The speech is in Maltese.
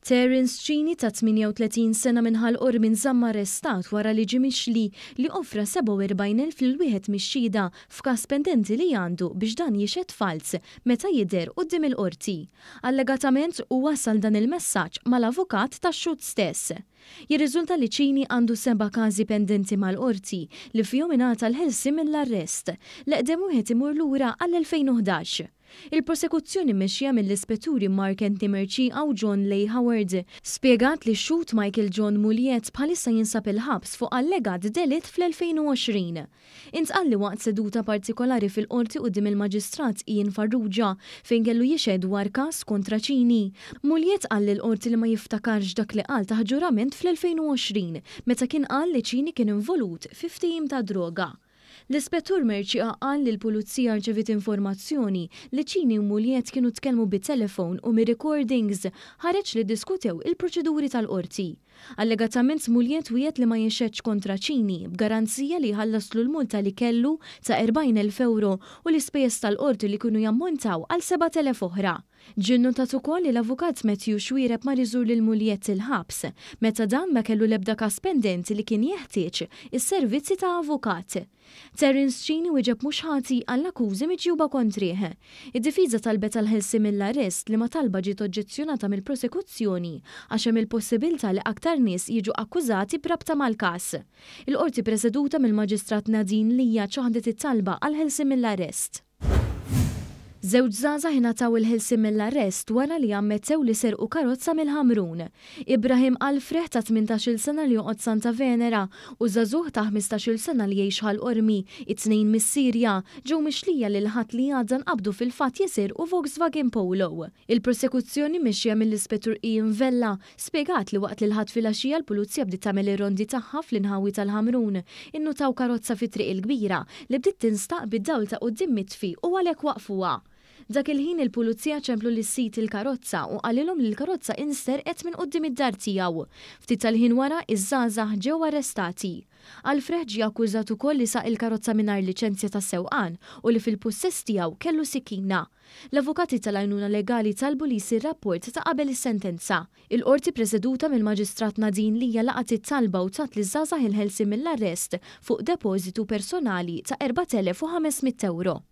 Terence Cini ta' 38 sena minn Ħal Qormi nżamm arrestat wara li ġie mixli li offra 47,000 lil wieħed mix-xhieda f'każ pendenti li għandu biex dan jixhed falz meta jidher quddiem il-Qorti. Allegatament hu wassal dan il-messaġġ mal-avukat tax-xhud stess. Jirriżulta li Cini għandu seba' każi pendenti mal-Qorti li fihom ingħata l-ħelsien mill-arrest. L-eqdem wieħed imur lura għall-2011. Il-prosekuzzjoni mmexxija mill-Ispetturi Mark Anthony Mercieca u John Leigh Howard spjegat li x-xhud Michael John Mugliett bħalissa jinsab il-ħabs fuq allegat delitt fl-2020. Intqal li waqt seduta partikolari fil-Qorti quddiem il-Maġistrat Ian Farrugia fejn kellu jixhed dwar każ kontra Cini, Mugliett qal lill-Qorti li ma jiftakarx dak li qal taħt ġurament fl-2020 meta kien qal li Cini kien involut fi ftehim ta' droga. L-Ispettur Mercieca qal li l-Pulizija rċeviet informazzjoni li Cini u Mugliett kienu tkellmu bit-telefon u mir-recordings ħareġ li ddiskutew il-proċeduri tal-Qorti. Allegatament Mugliett wiegħed li ma jixhedx kontra Cini b'garanzija li jħallaslu l-multa li kellu ta' 40,000 ewro u l-ispejjeż tal-Qorti li kienu jammontaw għal 7,000 oħra. Ġie nnotat ukoll li l-Avukat Matthew Xuereb mar iżur lil Mugliett il-ħabs, meta dan ma kellu l-ebda każ pendenti li kien jeħtieġ is-servizzi ta' avukat. Terence Cini wieġeb mhux ħati għall-akkużi miġjuba kontrih. Id-difiża talbet għall-ħelsien mill-arrest liema talba ġiet oġġezzjonata mill-prosekuzzjoni għax hemm il-possibilità li aktar nies jiġu akkużati b'rabta mal-każ. Il-Qorti preseduta mill-Maġistrat Nadine Lia ċaħdet it-talba għall-ħelsien mill-arrest. Żewġ żgħażagħ ingħataw il-ħelsien mill-arrest wara li ammettew li serqu karozza mill-Ħamrun. Ibrahim Alfreh ta' 18-il sena li joqgħod Santa Venera u żagħżugħ ta' 15-il sena li jgħix Ħal Qormi, it-tnejn mis-Sirja, ġew mixlija li l-Ħadd li għadda nqabdu fil-fatt jisirqu Volkswagen Polo. Il-prosekuzzjoni mmexxija mill-Ispettur Ian Vella Spjegat li waqt li l-Ħadd filgħaxija l-Pulizija bdiet tagħmel ir-rondi tagħha fl-inħawi tal-Ħamrun, innutaw karozza fi Triq il-Kbira li bdiet tinstaq bid-dawl ta' quddiem mitfi u għalhekk waqqfuha. Dak il-ħin il-Pulizija ċemplu lis-sid il-karozza u qalilhom li l-karozza insterqet minn quddiem id-dar tiegħu. Ftit tal-ħin wara, iż-żgħażagħ ġew arrestati. Alfrecht ġie akkużat ukoll li saq il-karozza mingħajr liċenzja tas-sewqan u li fil-pussess tiegħu kellu sikkina. L-avukati tal-għajnuna legali talbu li jsir rapport ta' qabel is-sentenza. Il-Qorti preseduta mill-Maġistrat Nadine Lia laqgħet it-talba u tat liż-żgħażagħ il-ħelsien mill-arrest fuq depożitu personali ta' 4,500 ewro.